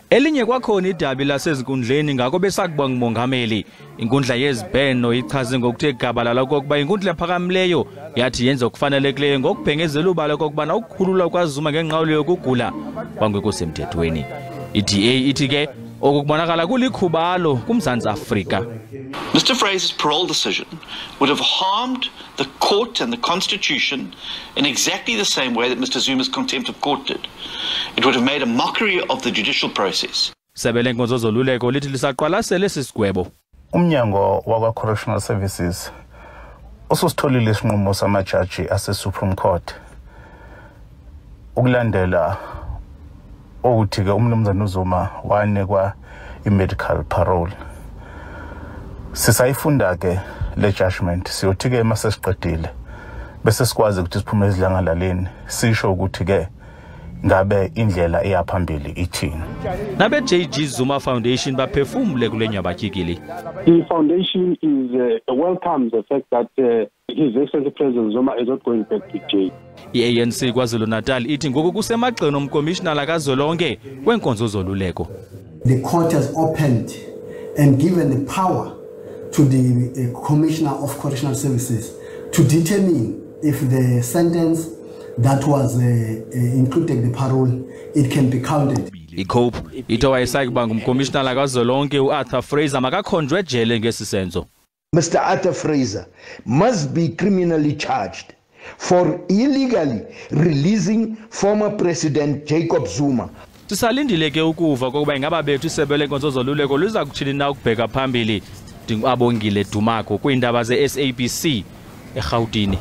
Elinye kwakhona idabi lasezinkundleni ngako besakuba ngumongameli. Inkundla yezibheno ichaze ngokuthe gabalala okokuba inkundla ephakamileyo yathi yenza okufanelekileyo ngokubhengezela ubala okokubana ukukhululwa kwaZuma ngenqawulo yokugula kwangekho semthethweni. I-DA ithi ke oku kubonakala kulikhubalo kuMzantsi Afrika. Mr. Fraser's parole decision would have harmed the court and the constitution in exactly the same way that Mr. Zuma's contempt of court did. It would have made a mockery of the judicial process. Sebe lenkonzo zoluleko lithi lisaqwalasele esi sigwebo. Umnyango wakwa-Correctional Services ususitholile isinqumo samajaji ase-Supreme Court ukulandela ukuthi-ke umnumzane uZuma wanikwa i-medical parole. Sisayifunda-ke le judgment, siyothi-ke uma sesiqedile bese sikwazi ukuthi siphume esidlangalaleni sisho ukuthi-ke ngabe indlela eyaphambili ithini. Nabe-JG Zuma Foundation baphefumule kule nyabatyikili. The foundation is welcomes the fact that His Excellency President Zuma is not going back to jail. I-ANC KwaZulu-Natal ithi ngoku kusemagxeni omkomishinala kazwelonke weenkonzo zoluleko. The court has opened and given the power to the Commissioner of Correctional Services to determine if the sentence that was included the parole, it can be counted. ICope ithi owayesakuba ngumkomishinala kazwelonke uArthur Fraser makakhonjwe ejele ngesi senzo. Mr. Arthur Fraser must be criminally charged for illegally releasing former President Jacob Zuma. Sisalindile ke ukuva kokuba ingaba bethu isebe lenkonzo zoluleko luza kuthini na ukubheka phambili. NdinguAbongile Dumako kwiindaba ze-SABC eRhawutini.